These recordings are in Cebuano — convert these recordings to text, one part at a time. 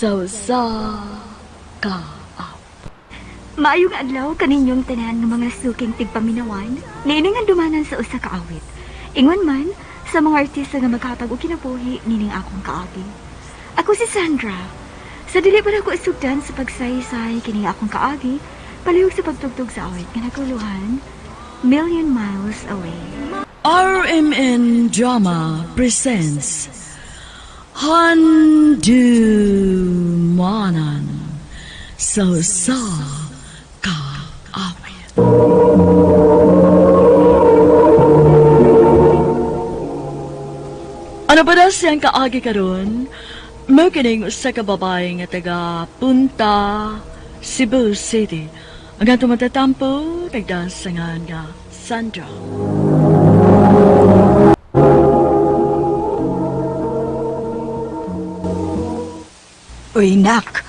Sa usa ka Maayong adlaw kaninyong tanan ng mga suking tigpaminawan, niining ang dumanan sa usa ka awit. Ingon man sa mga artista nga maghatag og kinabuhi nining akong kaagi. Ako si Sandra. Sa dili pa nako isugdan sa pagsaysay kining akong kaagi, palihog sa pagtugtog sa awit nga naguluhan, Million Miles Away. RMN Drama presents Handumanan sa usa ka awit. Ano ba daw siyang kaagi karon? Mao kining usa ka babae nga taga Punta, Cebu City. Ang atong matatampo, nagdasangan nga Sandra. Uy, nak,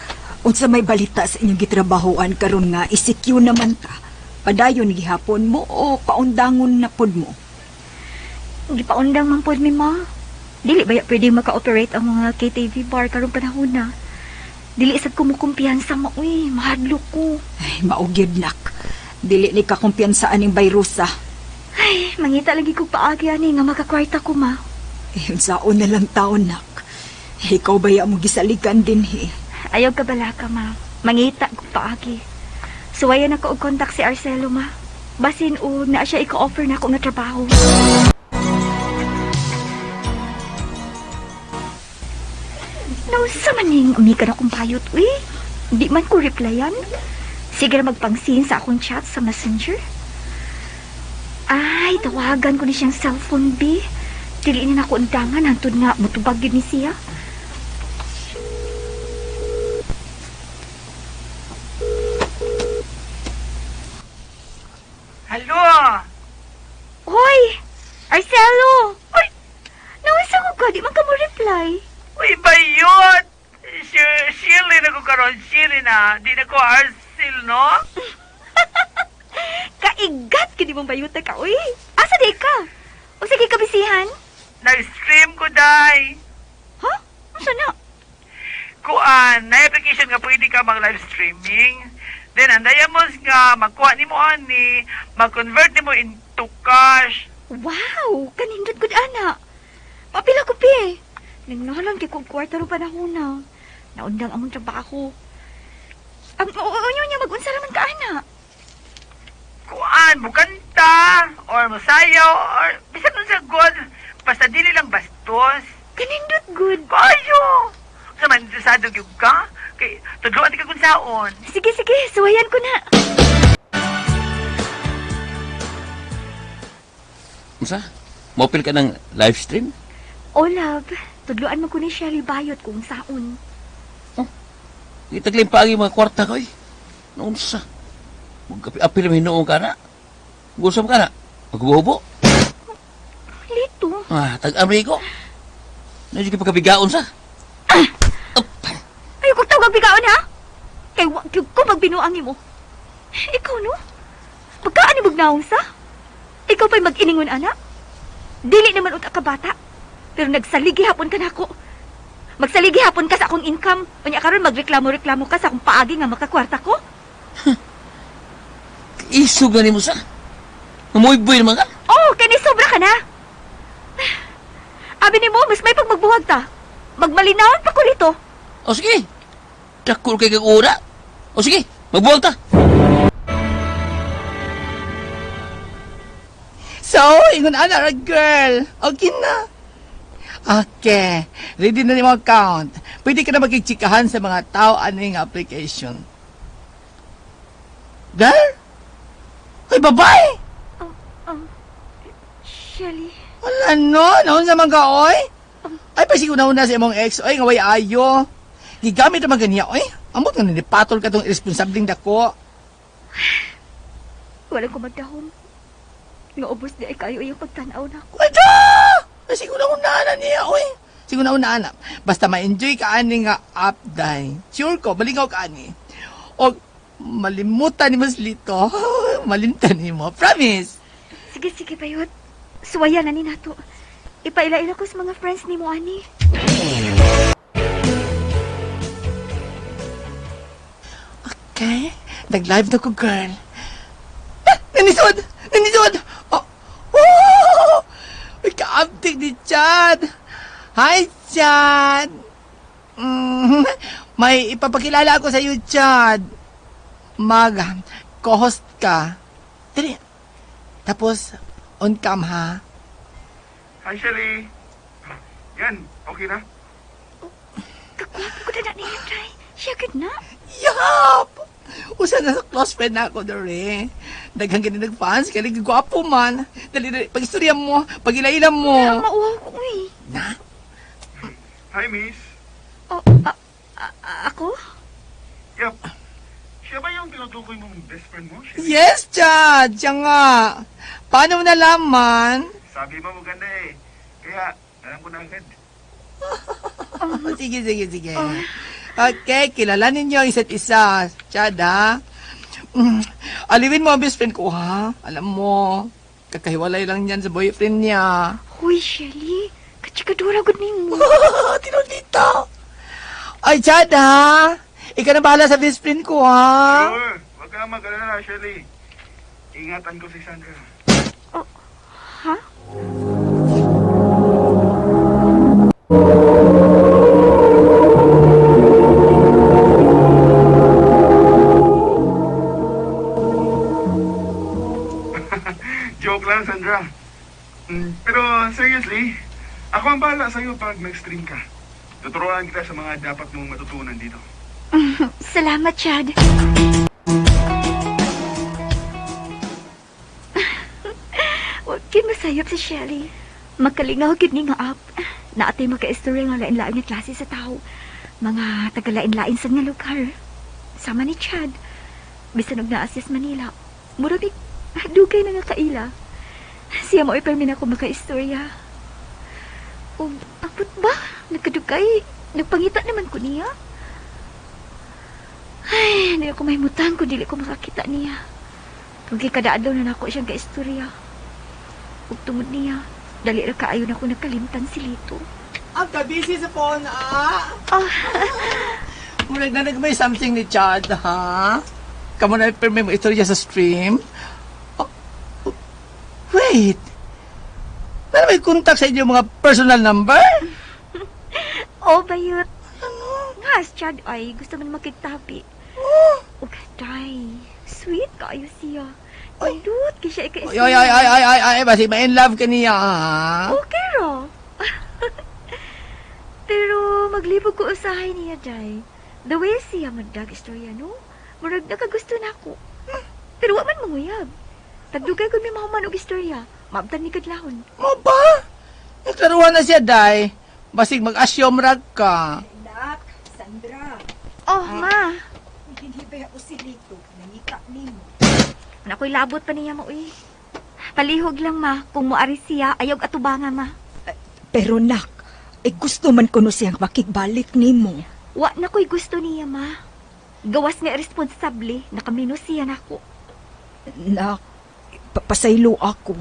unsa may balita sa inyong gitrabahoan karon nga ECQ naman ka. Padayon gihapon mo o paundangon na pud mo. Gipaundang man pod mi ma. Dili ba ya pwede maka-operate ang mga KTV bar karong panahon na? Dili sad ko mukumpiyansa ma uy, mahadlok ko. Ay, mao gyud nak. Dili ni ka kumpiyansa aning bayrusa. Ay, mangita lagi kog paagi ani nga makakwarta ko ma. Eh, unsaon na lang taon, nak. Ikaw ba ya mo gisaligan din he? Ayaw ka bala ka ma. Mangita kog paagi. Suwayan ako og kontak si Arcelo ma. Basin og naa siya ika-offer na ako nga trabaho. Nausa man ning amiga na kong bayot, uy. Di man ko replyan. Sige na magpangsin sa akong chat sa messenger. Ay, tawagan ko ni siyang cellphone, B. Dili ni na ako undangan, hantod nga, mutubag yun ni siya. Hello? Hoy! Arcelo! Uy! Nausa ko ka, di man ka mo reply. Uy, bayot! Shirley na ko karon, Shirley na. Di na ko Arcel, no? Kaigat, kini mong bayuta ka, uy. Asa di ka? O sige kabisihan? Nag-stream ko, day. Ha? Unsa na? Kuan, na application nga pwede ka mag-live streaming. Then, ang diamonds nga, magkuha ni mo ani, mag-convert ni mo into cash. Wow! Kanindot gud ana. Papila ko pi. Nangnalan kay kog kwarta ro panahon na. Naundang among trabaho. Ang oo nyo niya magunsa raman ka ana. Kuan, bukanta, or masayaw, or bisan unsa good. Basta dili lang bastos. Kanindot good. Kayo! Sa man, interesado gyud ka? Kay, tudloan di ka kung saon. Sige sige, suwayan ko na. Unsa? Mopil ka ng live stream? Oh love, tudloan mo ko ni Shelly Bayot kung saon. Itaglim pa ang mga kwarta ko eh. Unsa? Magkapi-apil mo hinuong ka na. Gusam ka na. Magbuhubo. Lito. Ah, tag-Ameriko. Nandiyo ka pagkabigaon sa. Up. Ay, kung tawag bigaon ha? Kay wa gyud ko magbinuang nimo. Ikaw no? Pagkaan ni magnaong sa? Ikaw pa'y mag-iningon ana? Dili naman uta ka bata. Pero nagsaligi hapon ka nako. Magsaligi hapon ka sa akong income. Unya karon magreklamo-reklamo ka sa akong paagi nga makakwarta ko. Isog na nimo sa. Mamuyboy naman ka. Oh, kani sobra ka na. Abi nimo, mas may pagmagbuhag ta. Magmalinawon pa ko rito. O sige. Dakol kay kag ura. O sige, magbuwag ta. So, ingon ana ra girl. Okay na. Okay, ready na yung account. Pwede ka na magkichikahan sa mga tao ano yung application. Girl? Ay, babae! Oh, oh. Shelly. Wala no, naon sa mga oy? Ay, pasig una-una sa imong ex, oy, nga way ayo. Gigamit naman ganiya, oy. Amot nga nilipatol ka tong irresponsableng dako. Walang ko magdahom. Nga ubos di ay kayo iyong pagtanaw na ako. Wala! Ay, siguro una na niya, oy. Siguro una na. Basta ma-enjoy ka ani nga app, day. Sure ko, malingaw ka ani. O, malimutan ni Mas Lito. Malimtan ni mo. Promise! Sige, sige, bayot. Suwaya na ni nato. Ipaila-ila ko sa mga friends ni mo, ani. Okay, nag-live na ko, girl. Ah, nanisod! Nanisod! Oh! Oh! Uy, kaabtik ni Chad! Hi, Chad! May ipapakilala ako sa iyo, Chad. Mag co-host ka. Dali. Tapos, on cam, ha? Hi, Shelly. Yan, okay na? Kagwapo ko na niya, Day. Siya gud na. Yup! Usa na sa close friend na ako dere. Daghang gani nag-fans, kaya gwapo man. Dali, dali, pag-istorya mo, pag-ilaila mo. Ah, mauwaw ko, uy. Na? Hi, miss. Oh, ako? Yup. Siya ba yung tinutukoy mong best friend mo, Shelly? Yes, Chad! Siya nga. Paano mo nalaman? Sabi mo maganda eh. Kaya, alam ko na agad. Oh, sige, sige, sige. Okay, kilala ninyo ang isa't isa. Chad, ha? Aliwin mo ang best friend ko, ha? Alam mo, kakahiwalay lang yan sa boyfriend niya. Huy, Shelly. Katsikadura gud nimo. Tinulita! Ay, Chad, ha? Ikaw na bahala sa best friend ko, ha? Sure. Huwag kang mag-alala, Shelly. Ingatan ko si Sandra. Oh, ha? Joke lang, Sandra. Pero seriously, ako ang bahala sa'yo pag nag-stream ka. Tuturuan kita sa mga dapat mong matutunan dito. Salamat, Chad. Huwag kin masayop si Shelly. Makalingaw gid ni nga app. Naatay makaistorya nga lain-lain nga klase sa tao. Mga taga-lain-lain sa nga lugar. Sama ni Chad. Bisan og naa siya sa Manila. Mura mig dugay na nga kaila. Siya mo permi na ako makaistorya. Ug ambot ba? Nagkadugay. Nagpangita naman ko niya. Ay, hindi ako mahimutan kung dili ko makakita niya. Tungkol kada adlaw na nako siyang kaistorya. Ug tungod niya, dali ra kaayo na ako nakalimtan si Lito. Ang kabisi sa phone, ah! Oh, Murag na nagmay something ni Chad, ha? Kamu na permi mo istorya sa stream? Oh, oh, wait! Ano may contact sa inyo mga personal number? Oh bayot. Ano? Nga, si Chad ay gusto man makigtabi. Oh. Ug day, sweet kaayo siya. Nindot kay siya Ay, ikaistorya. ay, ay, ay, ay, ay, basi ma-in love ka niya, ha? Okay ro. Pero maglibog ko usahay niya, Day. The way siya magdag istorya, no? Murag nakagusto na ako. Pero wa man manguyab. Tagdugay ko may mahuman og istorya. Maabtan ni kadlawon. Mo ba? Naglaruan na siya, day. Basig mag-assume rag ka. Nak, Sandra, Oh, ma. hindi ba ako si Lito? Nangita nimo. Ano ako'y labot pa niya mo, uy. Palihog lang, ma. Kung moari siya, ayaw atubanga, ma. Pero nak, eh gusto man kuno siyang makigbalik nimo. Wa na ko'y gusto niya, ma. Gawas nga irresponsable, nakaminos siya nako. Nak, pasaylo ako.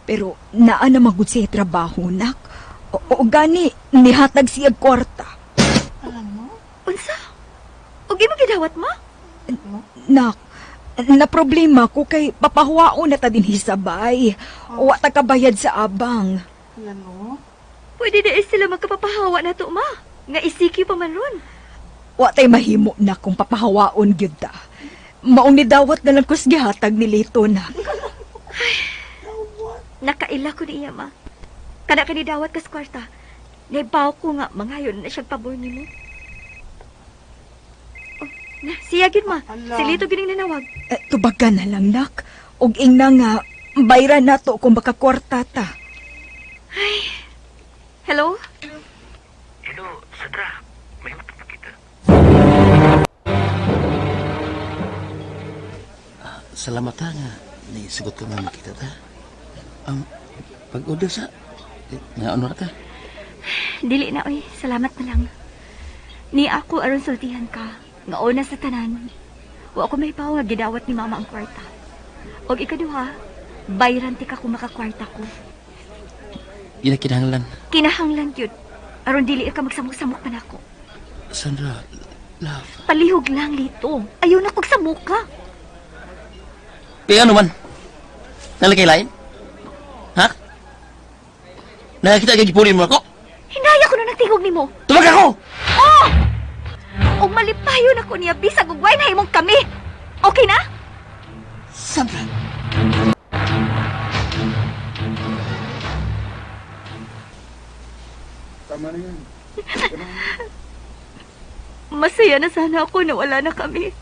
Pero naa na magud siya trabaho, nak. O, o gani, nihatag siya kwarta. Unsa? Og imo gidawat, ma? Nak, na problema ko kay papahuwaon na ta dinhi sa bay. Wa ta kabayad sa abang. Ano? Pwede na sila magkapapahawa na to, ma. Nga isikyo pa man ron. Wa tay mahimo na kung papahawaon gyud ta. Maong nidawat na lang kus gihatag ni Lito na. Nakaila ko niya, ma. Kana kani dawat kas kwarta. Naibaw ko nga, mangayon na siyang pabor nimo. Oh, na, siya gid ma. Ala. Si Lito gining nanawag. Eh, tubagan na lang nak. Og ingna nga bayra nato kung makakwarta ta. Hello? Hello, Sandra. May kita. Salamat ha nga. Naisugot ko nga makita ta. Pag-order sa... Eh, nga ano ra ta? Dili na, oy. Salamat na lang. Ni ako aron sultihan ka. Nga una sa tanan. Wa ko may nga gidawat ni mama ang kwarta. Og ikaduha, bayran ti ka kung makakwarta ko. Ina kinahanglan. Kinahanglan gyud. Aron dili ka magsamok-samok pa nako. Sandra, Love. Palihog lang, Lito. Ayaw na kog sa muka. Kaya ano man? Nalagay lain? Ha? Nakakita kay gipunin mo ako? Hinaya ko na nagtingog nimo. Tumag ako! Oh! Og malipayon ako niya bisag og way nahimong kami. Okay na? Sandra! Tama na yan. Masaya na sana ako na wala na kami.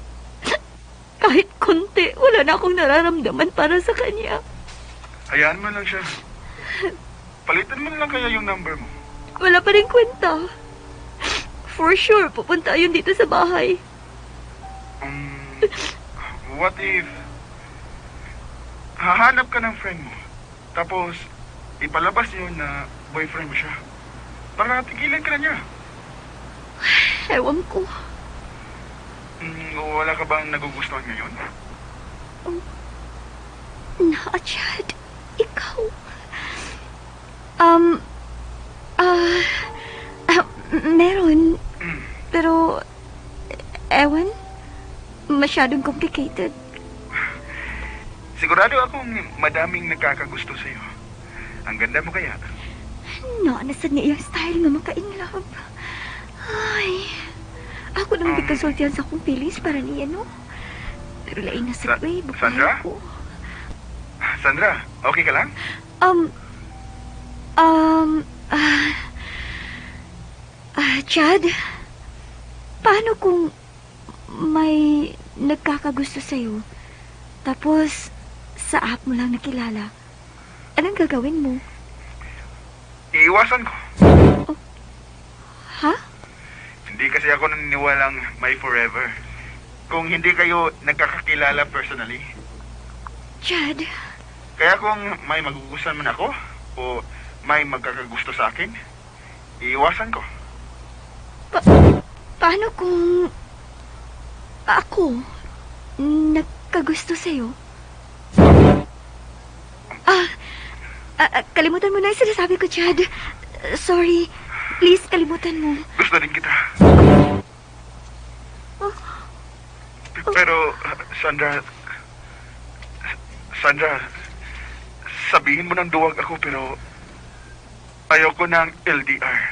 Kahit konti, wala na akong nararamdaman para sa kanya. Hayaan mo lang siya. Palitan mo na lang kaya yung number mo. Wala pa rin kwenta. For sure, pupunta yun dito sa bahay. What if hahanap ka ng friend mo, tapos ipalabas niyo na boyfriend mo siya? Para tigilan ka na niya. Ewan ko. Wala ka bang nagugustuhan ngayon? Na, Chad. Ikaw. Um, ah, ah, meron. Pero, ewan, masyadong complicated. Sigurado akong madaming nagkakagusto sa'yo. Ang ganda mo kaya. No, nasad niya iyang style nga maka-in love. Ay, ako naman um, sa akong feelings para niya, no? Pero lain na sa way, Sandra? ko. Sandra, okay ka lang? Um, um, ah, ah, Chad, paano kung may nagkakagusto sa'yo, tapos sa app mo lang nakilala, anong gagawin mo? Iiwasan ko. Ha? Hindi kasi ako naniniwalang may forever. Kung hindi kayo nagkakakilala personally. Chad, Kaya kung may magugustuhan man ako o may magkakagusto sa akin, iiwasan ko. paano kung ako nagkagusto sa'yo? Ah, ah, ah, kalimutan mo na yung sinasabi ko, Chad. Sorry. Please, kalimutan mo. Gusto rin kita. Pero, Sandra, Sandra, sabihin mo ng duwag ako pero ayoko ng LDR.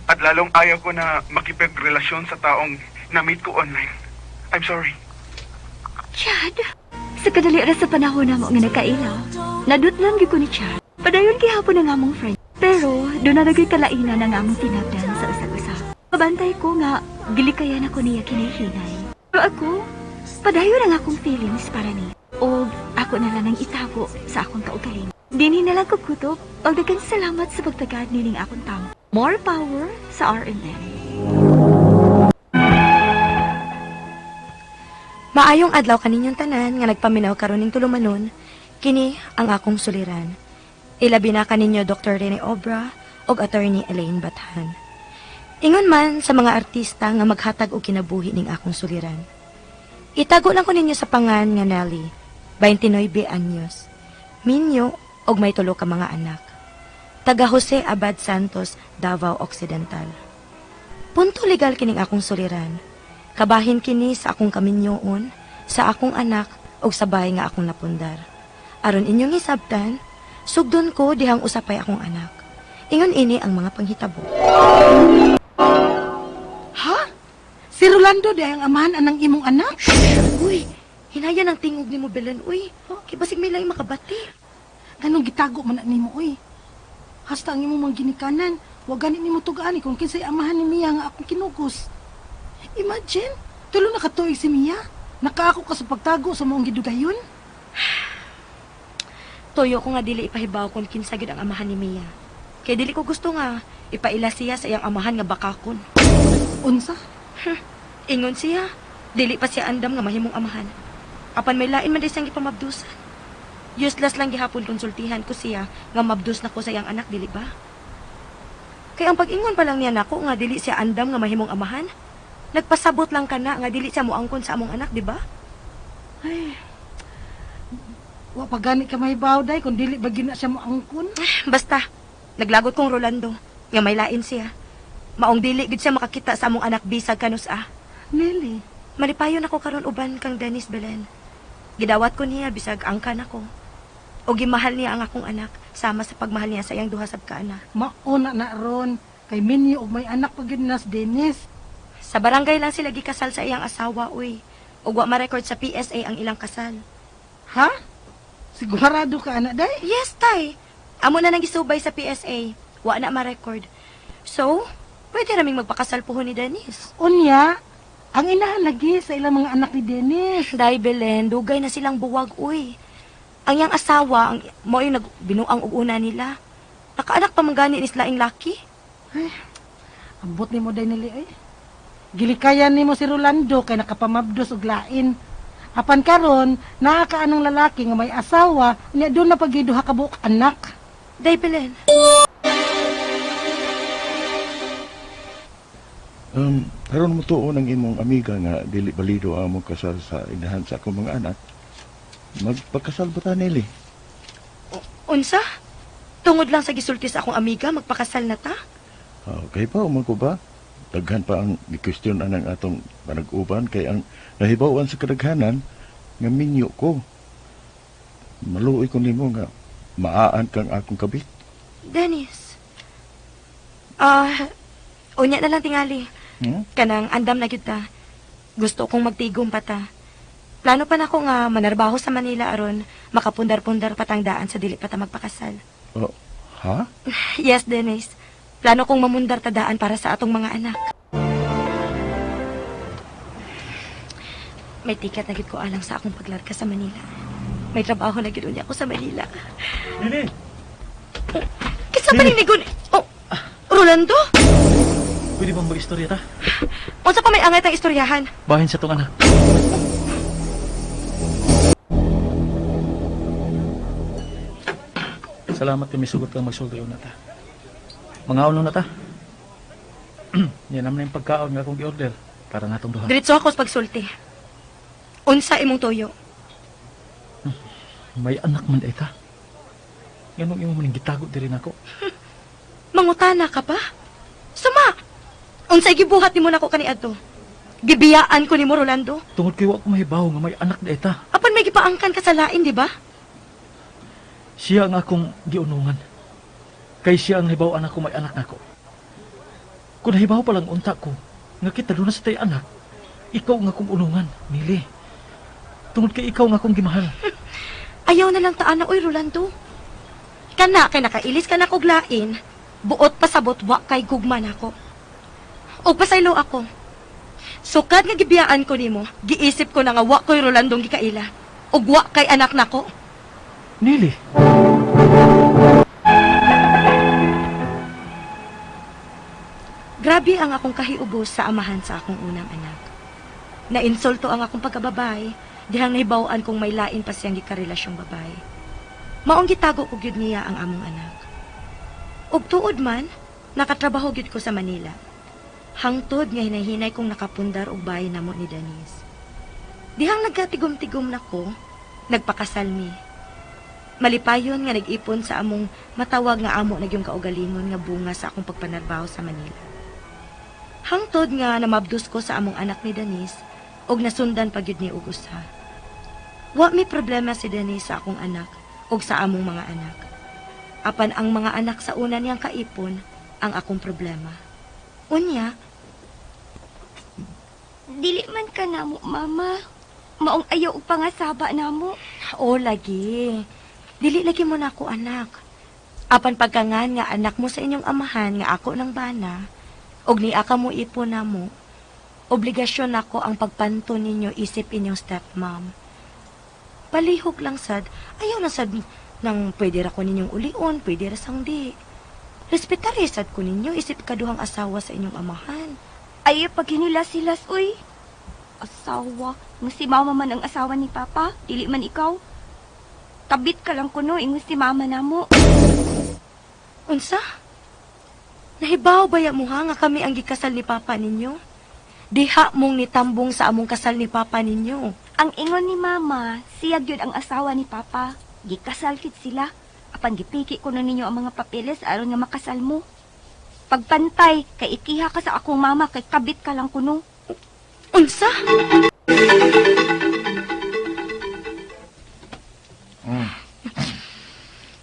At lalong ayaw ko na makipagrelasyon sa taong na-meet ko online. I'm sorry. Chad! Sa kadali ra sa panahon namo nga nagkaila, nadutlan gyud ko ni Chad. Padayon gihapon ang among friend. Pero doon na nagyoy kalainan ang among tinagdan sa usag-usa. Pabantay ko nga gilikayan ako niya kinahinay. Pero ako, padayon ang akong feelings para niya. O ako na lang ang itago sa akong kaugaling. Dinhi na lang ko kutob og daghang salamat sa pagtagad nining akong tao. More power sa RMN. Maayong adlaw kaninyong tanan nga nagpaminaw karon ning tulumanon, kini ang akong suliran. Ilabi na kaninyo Dr. Rene Obra ug Attorney Elaine Bathan. Ingon man sa mga artista nga maghatag og kinabuhi ning akong suliran. Itago lang ko ninyo sa pangan nga Nelly, 29 anyos. Minyo og may tulo ka mga anak. Taga Jose Abad Santos, Davao Occidental. Punto legal kining akong suliran. Kabahin kini sa akong kaminyoon, sa akong anak, ug sa bahay nga akong napundar. Aron inyong hisabtan, sugdon ko dihang usapay akong anak. Ingon ini ang mga panghitabo. Ha? Si Rolando di ang amahan anang imong anak? Uy, hinaya ng tingog nimo Belen, uy. Kay basig may laing makabati. Ganong gitago man na nimo oy. Hasta ang imong mga ginikanan, wa gani nimo tugaan kung kinsay amahan ni Mia nga akong kinugos. Imagine, tulo na katuig si Mia. Nakaako ka sa pagtago sa maong gidugayon. Toyo ko nga dili ipahibaw kung kinsa gyud ang amahan ni Mia. Kay dili ko gusto nga ipaila siya sa iyang amahan nga bakakon. Unsa? Ingon siya, dili pa siya andam nga mahimong amahan. Apan may lain man di siyang gipamabdusan. Useless lang gihapon konsultihan ko siya nga mabdus na ko sa iyang anak, dili ba? Kay ang pag-ingon pa lang niya nako nga dili siya andam nga mahimong amahan. Nagpasabot lang kana nga dili siya moangkon sa among anak, di ba? Ay. Wa pa gani ka mahibaw day kung dili ba gyud na siya moangkon. Basta, naglagot kong Rolando nga may lain siya. Maong dili gid siya makakita sa among anak bisag kanus-a. Nili, Malipayon ako karon uban kang Dennis Belen. Gidawat ko niya bisag angkan ako. O gimahal niya ang akong anak sama sa pagmahal niya sa iyang duha sab ka anak. Mauna na ron. Kay minyo og may anak pa gyud nas Dennis. Sa barangay lang sila gikasal sa iyang asawa, uy. Ug wa ma-record sa PSA ang ilang kasal. Ha? Sigurado ka anak day? Yes, tay. Amo na nang gisubay sa PSA. Wa na ma-record. So, pwede raming magpakasal puhon ni Dennis. Unya, ang inahan lagi sa ilang mga anak ni Dennis. Day, Belen, dugay na silang buwag, uy. Ang iyang asawa, ang, mo yung nagbinuang og una nila. Nakaanak pa man gani ni sila laki. Ambot nimo day nili ay. Gilikayan nimo si Rolando kay nakapamabdos og lain. Apan karon, naa ka anong lalaki nga may asawa, niya doon na pagiduha ka buok anak. Day, Belen. Karon mo tuon ang imong amiga nga dili balido ang among kasal sa inahan sa akong mga anak. Magpakasal ba ta nili? Unsa? Tungod lang sa gisulti sa akong amiga, magpakasal na ta? Okay pa, umang ko ba? Daghan pa ang gi-question anang atong panag-uban kay ang nahibaw-an sa kadaghanan nga minyo ko. Maluoy ko nimo nga maaan kang akong kabit. Dennis. Ah, unya na lang tingali. Hmm? Kanang andam na gyud ta. Gusto kong magtigom pa ta. Plano pa nako nga manarbaho sa Manila aron makapundar-pundar patang daan sa dili pa ta magpakasal. Oh, ha? Yes, Dennis. Plano kong mamundar ta daan para sa atong mga anak. May ticket na gid ko alang sa akong paglarga sa Manila. May trabaho na gid unya ako sa Manila. Lili! Kinsa pa ning nigon? Oh, Rolando? Pwede bang mag-istorya ta? Unsa pa may angay tang istoryahan? Bahin sa tong anak. Salamat kay misugot kang magsulti na ta. Mga na ta. Yan naman yung pagkaon nga akong gi-order para natong duha. Diretso ako sa pagsulti. Unsa imong tuyo? May anak man ay ta. Ganong imo man gitago diri nako. Mangutana ka pa? Suma! Unsay gibuhat nimo nako kaniadto? Gibiyaan ko nimo Rolando. Tungod kay wa ko mahibaw nga may anak na ta. Apan may gipaangkan ka sa lain, di ba? Siya ang akong giunungan. Kay siya ang hibaw anak ko may anak nako. Kung nahibaw pa lang unta ko, nga kita doon na sa tay anak, ikaw ang akong unungan, Mili. Tungod kay ikaw ang akong gimahal. Ayaw na lang taan na, oy Rolando. Kana kay nakailis ka na kog lain, buot pasabot wa kay gugma nako. Og pasaylo ako. Sukad nga gibiyaan ko nimo, giisip ko na nga wa ko'y Rolandong gikaila. Og wa kay anak nako. Nili, Grabe ang akong kahiubos sa amahan sa akong unang anak. Nainsulto ang akong pagkababay, dihang nahibaw-an kong may lain pa siyang gikarelasyong babay. Maong gitago ko gyud niya ang among anak. Ug tuod man, nakatrabaho gyud ko sa Manila. Hangtod nga hinahinay kong nakapundar og bahay namo ni Denise. Dihang nagkatigom-tigom nako, nagpakasal mi. Malipayon nga nag-ipon sa among matawag nga amo na gyung kaugalingon nga bunga sa akong pagpanarbaho sa Manila. Hangtod nga namabdos ko sa among anak ni Denise og nasundan pa gyud ni og usa. Wa mi problema si Denise sa akong anak og sa among mga anak. Apan ang mga anak sa una niyang kaipon ang akong problema. Unya, Dili man ka namo, mama. Maong ayaw og pangasaba namo. O lagi. Dili lagi mo na ako anak. Apan pagkangan nga anak mo sa inyong amahan nga ako ng bana, og niya ka mo ipon na mo, obligasyon nako ang pagpanto ninyo isip inyong stepmom. Palihog lang sad, ayaw na sad nang pwede ra ko ninyong ulion, pwede ra sang di. Respetare sad ko ninyo isip kaduhang asawa sa inyong amahan. Ay, pag hinila-silas, uy. Asawa. Nga si mama man ang asawa ni papa, dili man ikaw. Kabit ka lang kuno, ingon si mama namo. Unsa? Nahibaw baya mo ha nga kami ang gikasal ni papa ninyo? Diha mong nitambong sa among kasal ni papa ninyo. Ang ingon ni mama, siya gyud ang asawa ni papa. Gikasal kit sila. Apan gipiki kuno ninyo ang mga papeles aron nga makasal mo. Pagpantay kay ikiha ka sa akong mama kay kabit ka lang kuno. Unsa?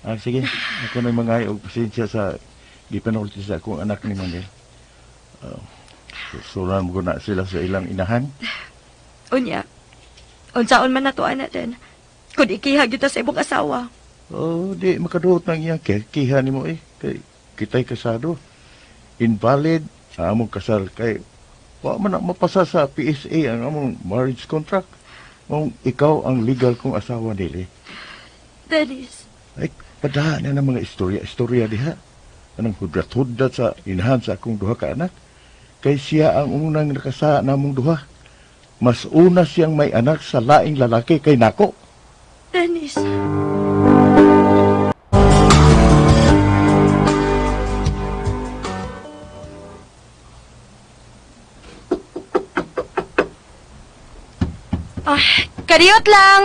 Ah, sige. Ako na mga og pasensya sa gipanulti sa akong anak ni Manel. Uh, susuran mo ko na sila sa ilang inahan. Unya. Unsaon man nato ana den. Kun ikiha gyud ta sa imong asawa. Oh, di makaduot ng iyang kiha nimo eh. Kay kita'y kasado. Invalid ang among kasal kay wa man na mapasa sa PSA ang among marriage contract. Kung ikaw ang legal kong asawa nili. Dennis. Ay, padahan na ng mga istorya, istorya diha. Anong hudrat-hudrat sa inahan sa akong duha ka anak. Kay siya ang unang nakasa namong duha. Mas una siyang may anak sa laing lalaki kay nako. Dennis. Ah, kariyot lang.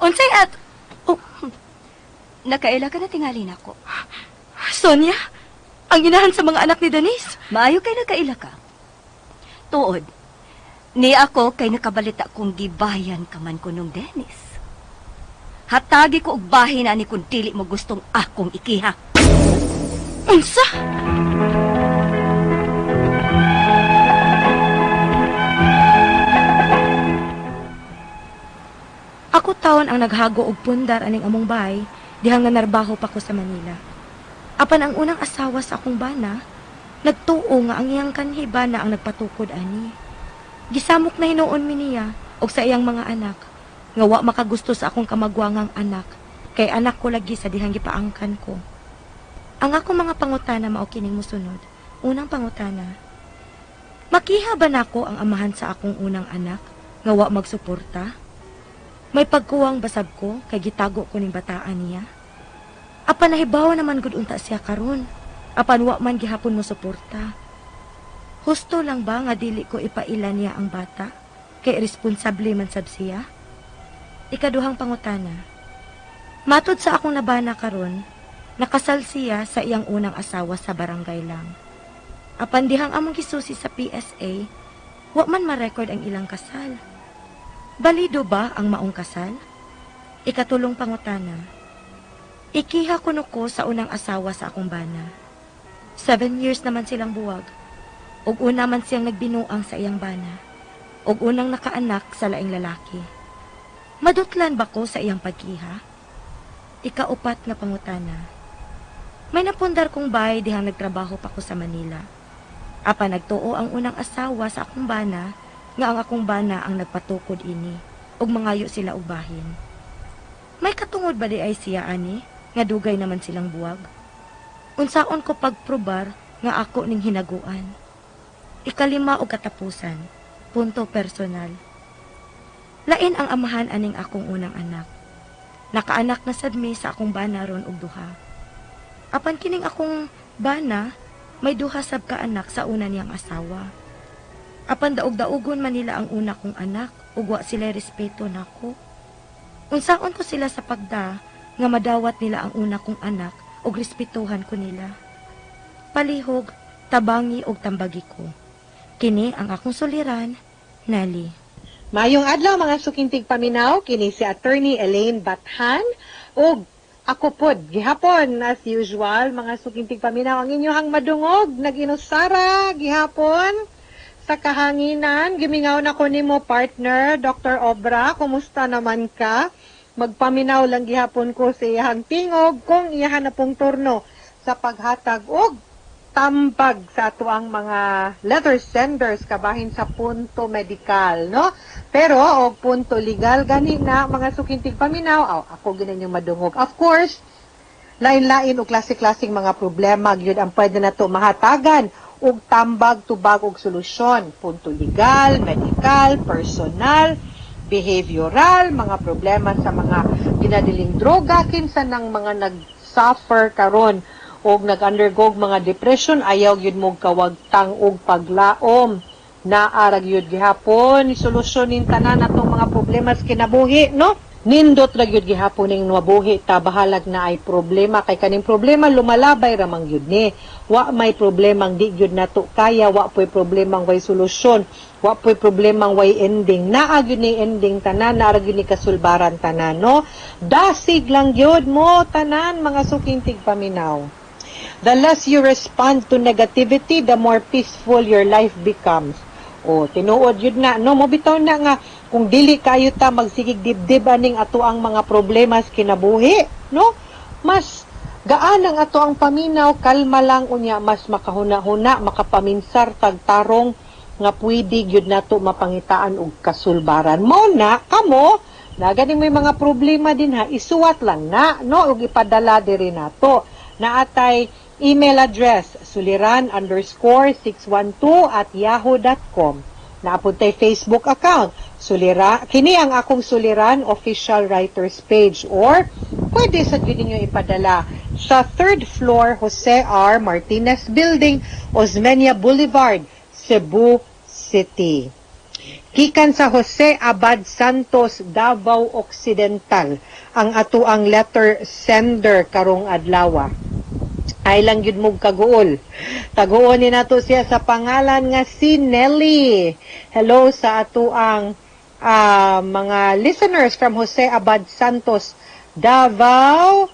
Unsay at oh, Nakaila ka na tingali nako. Sonia, ang inahan sa mga anak ni Dennis. Maayo kay nakaila ka. Tuod. Ni ako kay nakabalita kong gibayan ka man kunong Dennis. Hatagi ko og bahin ani kung dili mo gustong akong ikiha. Unsa? Ako taon ang naghago og pundar aning among bahay dihang nanarbaho pa ko sa Manila. Apan ang unang asawa sa akong bana, nagtuo nga ang iyang kanhi bana ang nagpatukod ani. Gisamok na hinuon mi niya og sa iyang mga anak nga wa makagusto sa akong kamagwangang anak kay anak ko lagi sa dihang gipaangkan ko. Ang akong mga pangutana mao kining mosunod. Unang pangutana. Makiha ba nako ang amahan sa akong unang anak nga wa magsuporta? May pagkuwang basab ko kay gitago ko ning bataan niya. Apan nahibaw naman gud unta siya karon. Apan wa man gihapon mo suporta. Husto lang ba nga dili ko ipaila niya ang bata? Kay responsable man sab siya? Ikaduhang pangutana. Matod sa akong nabana karon, nakasal siya sa iyang unang asawa sa barangay lang. Apan dihang among gisusi sa PSA, wa man ma-record ang ilang kasal. Balido ba ang maong kasal? Ikatulong pangutana. Ikiha kuno ko sa unang asawa sa akong bana. 7 years naman silang buwag. Ug una man siyang nagbinuang sa iyang bana. Ug unang nakaanak sa laing lalaki. Madutlan ba ko sa iyang pagkiha? Ikaupat nga pangutana. May napundar kong bahay dihang nagtrabaho pa ko sa Manila. Apa nagtuo ang unang asawa sa akong bana nga ang akong bana ang nagpatukod ini ug mangayo sila og bahin. May katungod ba di ay siya ani nga dugay naman silang buwag? Unsaon ko pagprobar nga ako ning hinaguan? Ikalima og katapusan, punto personal. Lain ang amahan aning akong unang anak. Nakaanak na sad mi sa akong bana ron og duha. Apan kining akong bana, may duha sab ka anak sa una niyang asawa. Apan daog-daogon man nila ang una kong anak ug wa sila respeto nako. Unsaon ko sila sa pagda nga madawat nila ang una kong anak ug respetuhan ko nila. Palihog, tabangi og tambagi ko. Kini ang akong suliran, Nelly. Maayong adlaw mga sukintig paminaw, kini si Attorney Elaine Bathan ug ako pod gihapon as usual mga sukintig paminaw ang inyohang madungog nag-inusara gihapon sa kahanginan. Gimingaw na ko nimo, partner Dr. Obra, kumusta naman ka? Magpaminaw lang gihapon ko sa iyahang tingog kung iyahan na pong turno sa paghatag og tambag sa ato ang mga letter senders kabahin sa punto medikal, no? Pero og punto legal gani na mga sukintig paminaw, aw, ako ginan yung madungog. Of course, lain-lain og klase-klaseng mga problema gyud ang pwede nato mahatagan og tambag, tubag og solusyon, punto legal, medical, personal, behavioral, mga problema sa mga ginadiling droga, kinsa nang mga nag-suffer karon og nag-undergo og mga depression, ayaw gyud mo kawagtang og paglaom. Naa ra gyud gihapon solusyon ning tanan atong mga problema sa kinabuhi, no? Nindot ra gyud gihapon ning nabuhi ta, bahalag na ay problema, kay kaning problema lumalabay ra man gyud ni. Wa may problemang di gyud nato kaya, wa poy problemang way solusyon, wa poy problemang way ending. Naa gyud ni ending tanan, naa ra gyud ni kasulbaran tanan, no? Dasig lang gyud mo tanan, mga suking tigpaminaw. The less you respond to negativity, the more peaceful your life becomes. O, tinuod yun na, no? Mobitaw na nga, kung dili kayo ta magsigig dibdib aning ato ang mga problema sa kinabuhi, no? Mas gaan ang ato ang paminaw, kalma lang unya, mas makahuna-huna, makapaminsar tagtarong nga pwede gyud nato mapangitaan og kasulbaran. Mo na kamo, na ganing may mga problema din ha, isuwat lang na, no? Ug ipadala diri nato. Naatay email address, suliran_612@yahoo.com. Naapod tay Facebook account, Sulira, kini ang akong Suliran Official Writers page, or pwede sa gyud ninyo ipadala sa third floor, Jose R. Martinez Building, Osmeña Boulevard, Cebu City. Gikan sa Jose Abad Santos, Davao Occidental, ang ato ang letter sender karong adlaw. Ay lang gyud mo kaguol. Taguon ni nato siya sa pangalan nga si Nelly. Hello sa ato ang mga listeners from Jose Abad Santos, Davao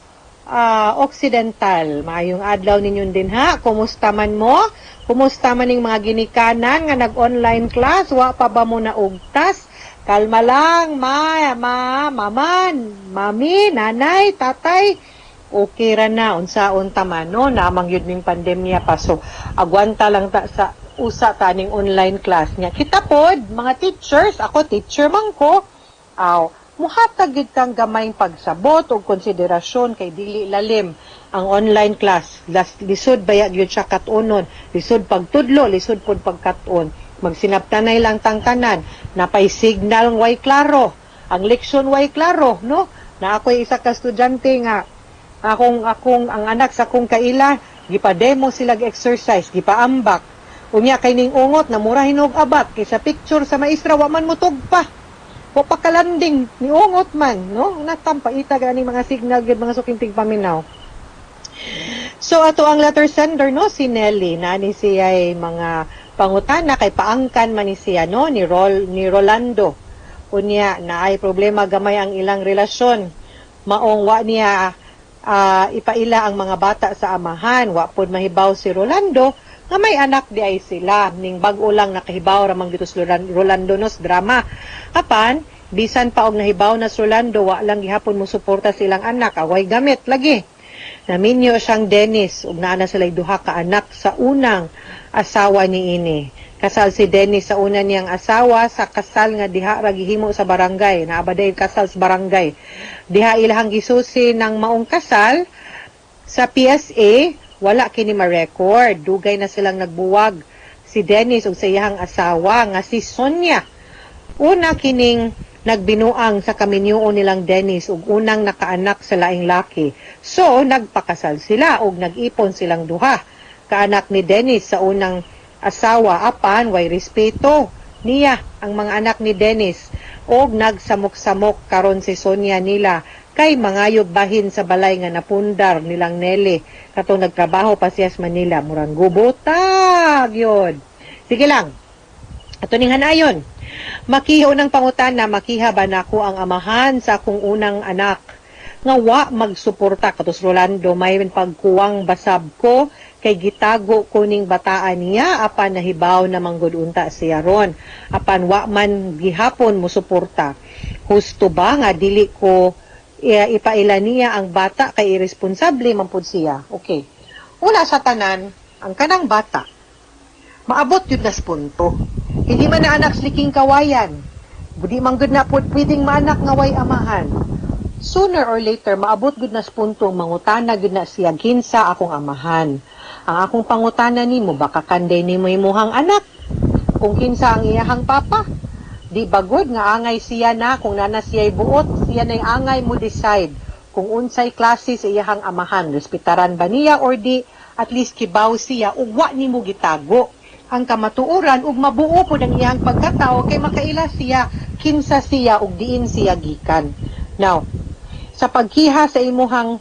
Occidental. Maayong adlaw ninyo din ha. Kumusta man mo? Kumusta man ning mga ginikanan nga nag-online class? Wa pa ba mo na ugtas? Kalma lang, ma, ma, maman, mami, nanay, tatay. Okay ra na, unsaon ta man, no? Namang yun ning pandemya pa, so agwanta lang ta sa usa ta ning online class niya. Kita pod mga teachers, ako teacher man ko, aw muhatag gyud kang gamayng pagsabot og konsiderasyon kay dili lalim ang online class. Lisod baya gyud siya kat-unon, lisod pagtudlo, lisod pod pagkat-on. Magsinabtanay lang tang tanan, napay signal way klaro, ang leksyon way klaro, no? Na ako'y isa ka estudyante nga akong akong ang anak sa akong kaila gipa-demo sila exercise, gipaambak. Unya kay ning ungot na mura hinog abat kay sa picture sa maestra wa man motugpa. Wa pa kalanding ni ungot man, no? Natampa ita gani mga signal gyud, mga suking tigpaminaw. So ato ang letter sender, no, si Nelly, na ni siya ay mga pangutana kay paangkan man ni siya, no, ni Rolando. Unya na ay problema gamay ang ilang relasyon. Maong wa niya ipaila ang mga bata sa amahan, wa pod mahibaw si Rolando nga may anak di ay sila. Ning bag-o lang nakahibaw ra man gito si Rolando nos drama. Apan bisan pa og nahibaw na si Rolando, wa lang gihapon mo suporta silang anak, away gamit lagi. Naminyo siyang Dennis ug naa na sila duha ka anak sa unang asawa ni ini. Kasal si Dennis sa una niyang asawa sa kasal nga diha ra gihimo sa barangay. Naa ba day kasal sa barangay? Diha ilahang gisusi ng maong kasal sa PSA, wala kini ma-record. Dugay na silang nagbuwag si Dennis ug sa iyahang asawa nga si Sonia. Una kining nagbinuang sa kaminyuon nilang Dennis ug unang nakaanak sa laing laki. So, nagpakasal sila ug nag-ipon silang duha kaanak ni Dennis sa unang asawa, apan way respeto niya ang mga anak ni Dennis og nagsamok-samok karon si Sonia nila kay mangayog bahin sa balay nga napundar nilang Nelly katong nagtrabaho pa siya sa Manila. Murang gubotag yun. Sige lang, ato ning hanayon. Makiha ng pangutana, makiha ba nako ang amahan sa akong unang anak nga wa magsuporta katos Rolando? May pagkuwang basab ko kay gitago ko ning bataan niya, apan nahibaw na manggod unta siya ron, apan wa man gihapon mo suporta. Husto ba nga dili ko ipaila niya ang bata kay irresponsable man pud siya? Okay, una sa tanan, ang kanang bata maabot yun na sa punto. Hindi man na anak sa liking kawayan. Di man gud na pud pwedeng maanak nga way amahan. Sooner or later, maabot gud na sa punto mangutana gud na siya, "Kinsa akong amahan?" Ang akong pangutana nimo, baka kanday nimo imuhang anak kung kinsa ang iyahang papa. Di ba gud nga angay siya na kung nana siya buot, siya nay angay mo decide kung unsay klase sa iyahang amahan, respetaran ba niya or di? At least kibaw siya ug wa nimo gitago ang kamatuoran ug mabuo pod ang iyang pagkatao kay makaila siya kinsa siya ug diin siya gikan. Now, sa pagkiha sa imuhang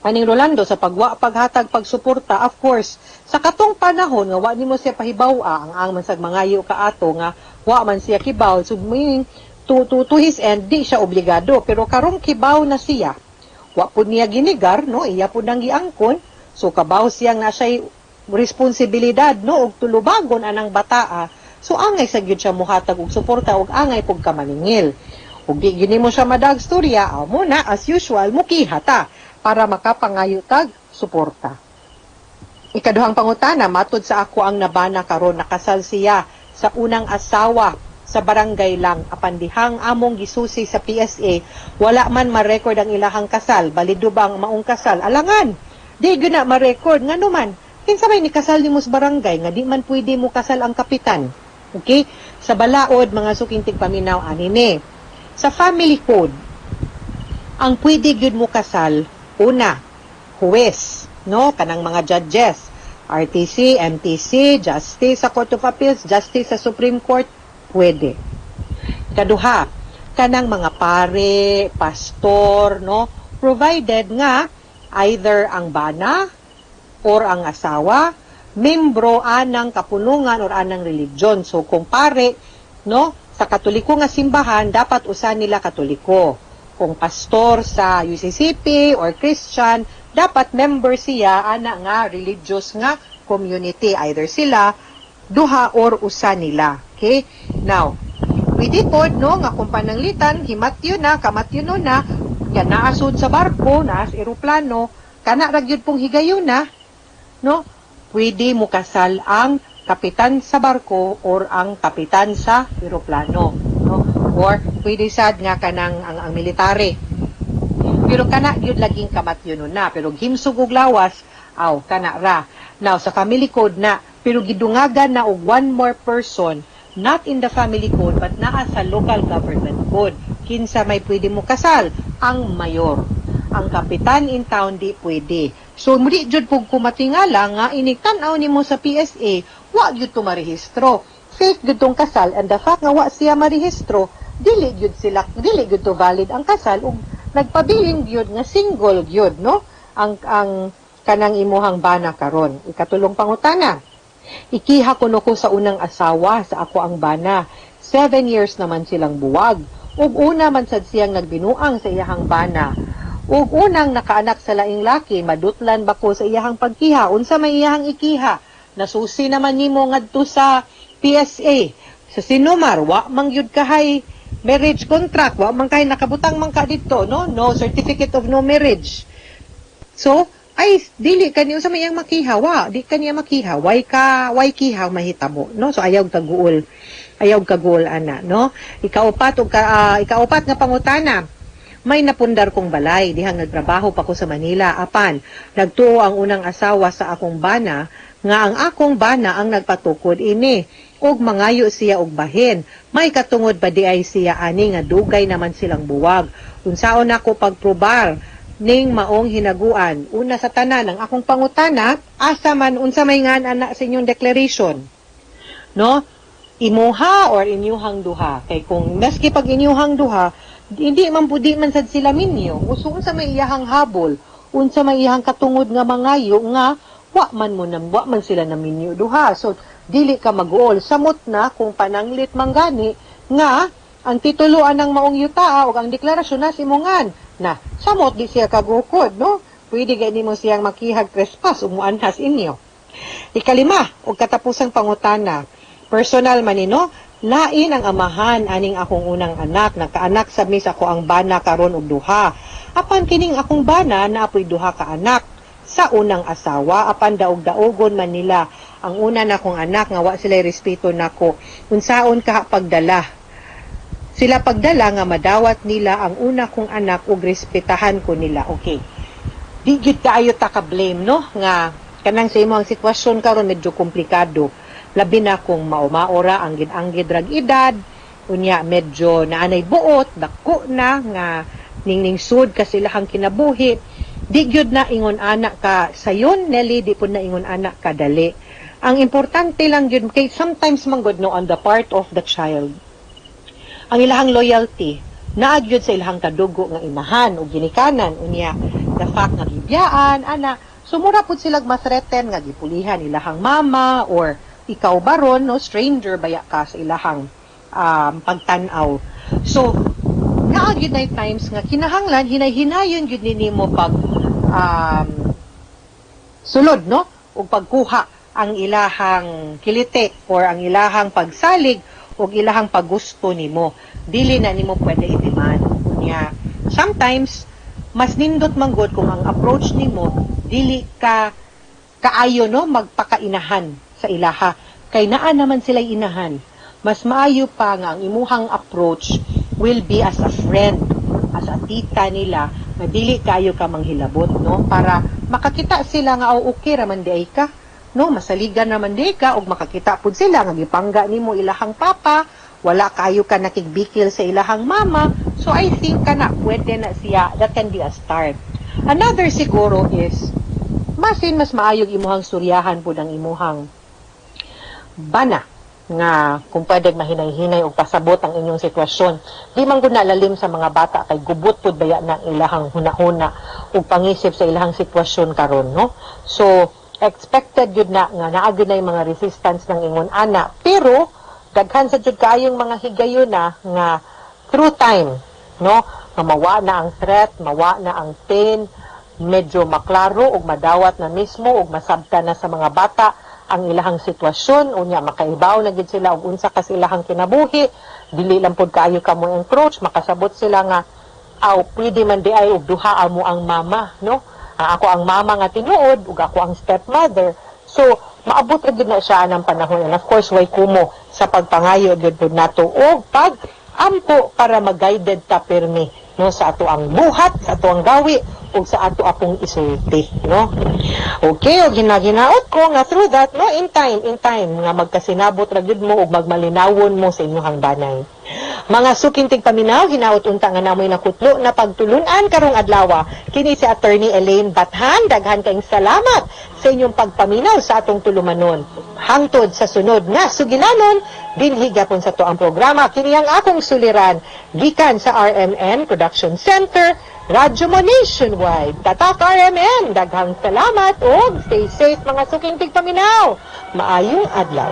aning Rolando sa pagwa paghatag pagsuporta, of course, sa katong panahon nga wa nimo siya pahibaw-a, ang man sag mangayo ka ato nga wa man siya kibaw, so meaning to his end di siya obligado. Pero karong kibaw na siya, wa pud niya ginigar, no, iya pud nang giangkon, so kabaw siya nga siya'y responsibilidad, no, og tulubagon anang bataa. So angay sa gyud siya muhatag og suporta ug angay pug ka maningil. Ug di gini mo siya madag storya, amo na as usual mukiha ta para makapangayo tag suporta. Ikaduhang pangutana, matud sa ako ang nabana karon nakasal siya sa unang asawa sa barangay lang, apan dihang among gisusi sa PSA, wala man ma-record ang ilahang kasal. Balido ba ang maong kasal? Alangan di gyud na ma-record. Ngano man, kinsa may nikasal nimo sa barangay nga di man pwede mo kasal ang kapitan? Okay, sa balaod, mga suking tigpaminaw, anine sa family code, ang pwede gyud mo kasal, una, huwes, no, kanang mga judges, RTC, MTC, Justice sa Court of Appeals, Justice sa Supreme Court, pwede. Kaduha, kanang mga pare, pastor, no, provided nga either ang bana or ang asawa membro anang kapunungan or anang religion. So kung pare, no, sa Katoliko nga simbahan, dapat usa nila Katoliko. Kung pastor sa UCCP or Christian, dapat member siya ana nga religious nga community, either sila duha or usa nila. Okay? Now, pwede pod, no, nga kung pananglitan himatyo na, kamatyo no na, yan naasod sa barko, naas eroplano, kana ra gyud pong higayon na, no? Pwede mo kasal ang kapitan sa barko or ang kapitan sa eroplano, no? Or pwede sad nga kanang ang military. Pero kana gyud laging kamatyo na, pero himsog og lawas, aw kana ra. Now, sa family code na, pero gidungagan na og one more person, not in the family code but naa sa local government code. Kinsa may pwede mo kasal? Ang mayor. Ang kapitan in town di pwede. So muli jud pug kumatingala nga inig tan-aw nimo sa PSA, wa gyud to marehistro. Fake gyud tong kasal, and the fact nga wa siya marehistro, dili gyud sila, dili gyud to valid ang kasal ug nagpabilin gyud nga single gyud, no, ang kanang imuhang bana karon. Ikatulong pangutana. Ikiha kuno ko sa unang asawa sa ako ang bana. 7 years naman silang buwag. Ug una man sad siyang nagbinuang sa iyahang bana. Ug unang nakaanak sa laing laki, madutlan ba ko sa iyahang pagkiha? Unsa may iyahang ikiha? Nasusi naman nimo ngadto sa PSA. Sa Sinumar, wa man gyud kahay marriage contract, wa man kay nakabutang man ka didto, no? No certificate of no marriage. So, ay dili kani, unsa may iyang makiha, wa di kaniya makiha, way ka way kiha mahitabo, no? So ayaw kaguol, ayaw kaguol ana, no? Ikaupat ug ka, ikaupat nga pangutana. May napundar kong balay dihang nagtrabaho pa ko sa Manila, apan nagtuo ang unang asawa sa akong bana nga ang akong bana ang nagpatukod ini ug mangayo siya og bahin. May katungod ba di ay siya ani nga dugay naman silang buwag? Unsaon nako pagprobar ning maong hinaguan? Una sa tanan, ang akong pangutana, asa man, unsa may ngan ana sa inyong declaration? No? Imuha or inyuhang duha? Kay kung maski pag inyuhang duha, hindi man pudi man sad sila minyo. So unsa may iyahang habol? Unsa may iyahang katungod nga mangayo nga wa man mo nam wa man sila naminyo duha? So dili ka maguol. Samot na kung pananglit manggani nga ang titulo anang maong yutaa o ang deklarasyon na simungan na, samot di siya kagukod, no? Pwede gani mo siyang makihag trespass ug muanhas inyo. Ikalima og katapusang pangutana, personal man ni, no? Lain ang amahan aning akong unang anak. Nakaanak sa mis ako ang bana karon og duha, apan kining akong bana naapoy duha ka anak sa unang asawa, apan daog-daogon man nila ang una na kong anak nga wa sila respeto nako. Unsaon ka pagdala sila, pagdala nga madawat nila ang una kong anak ug respetahan ko nila? Okay, di gyud kaayo ta ka blame, no, nga kanang sa imo ang sitwasyon karon medyo komplikado, labi na kung mao-maora ang gid-anggid rag edad, unya medyo naanay buot dako na nga ningning sud ka sila ang kinabuhi. Di gyud na ingon ana ka sayon, Nelly, di pud na ingon ana ka dali. Ang importante lang gyud kay sometimes man gud, no, on the part of the child, ang ilahang loyalty. Naa gyud sa ilahang kadugo nga inahan o ginikanan. Unya the fact nga gibiyaan ana, so mura pud silag ma-threaten nga gipulihan ilahang mama or ikaw baron, no, stranger baya ka sa ilahang pagtan-aw. So naa gyud na times nga kinahanglan hinay-hinayon gyud ni nimo pag sulod, no, ug pagkuha ang ilahang kiliti or ang ilahang pagsalig ug ilahang paggusto nimo. Dili na nimo pwede i-demand. Unya sometimes mas nindot man gud kung ang approach nimo dili ka kaayo, no, magpakainahan sa ilaha kay naa naman sila inahan. Mas maayo pa nga ang imuhang approach will be as a friend, as a tita nila, nga dili kayo ka manghilabot, no, para makakita sila nga, "Oh, okay ra man diay ka," no, masaligan naman di ka, ug makakita pud sila nga gipangga nimo ilahang papa, wala kayo ka nakigbikil sa ilahang mama. So I think kana pwede na siya, that can be a start. Another siguro is masin mas maayog imuhang suryahan pud ang imuhang bana nga kung pwede mahinay-hinay og pasabot ang inyong sitwasyon. Di man gud na lalim sa mga bata kay gubot pud baya na ang ilahang hunahuna ug pangisip sa ilahang sitwasyon karon, no. So expected gyud na nga naa gyud na yung mga resistance ng ingon ana, pero daghan sa jud kaayong mga higayuna nga through time, no, nga mawa na ang threat, mawa na ang pain, medyo maklaro ug madawat na mismo ug masabta na sa mga bata ang ilahang sitwasyon. Unya makaibaw na gid sila og unsa ka ilahang kinabuhi. Dili lang pud kaayo ka mo encroach, makasabot sila nga, aw, pwede man di ay og duha amo ang mama, no, ang ako ang mama nga tinuod ug ako ang stepmother. So maabot ra gid na siya anang panahon, and of course way kumo sa pagpangayo gyud pud nato og pag ampo para mag-guided ta pirmi, no, sa ato ang buhat, sa ato ang gawi ug sa ato apong isulti, no. Okay, ug hinaginaot ko nga through that, no, in time, in time nga magkasinabot ra gyud mo ug magmalinawon mo sa inyong banay. Mga suking tigpaminaw, hinaot unta nga namoy nakutlo na pagtulunan karong adlaw. Kini si Attorney Elaine Bathan, daghan kayong salamat sa inyong pagpaminaw sa atong tulumanon. Hangtod sa sunod nga sugilanon, dinhi gapon sa to ang programa. Kini ang akong suliran gikan sa RMN Production Center, Radyo Mo Nationwide. Tatak RMN, daghang salamat ug stay safe, mga suking tigpaminaw. Maayong adlaw.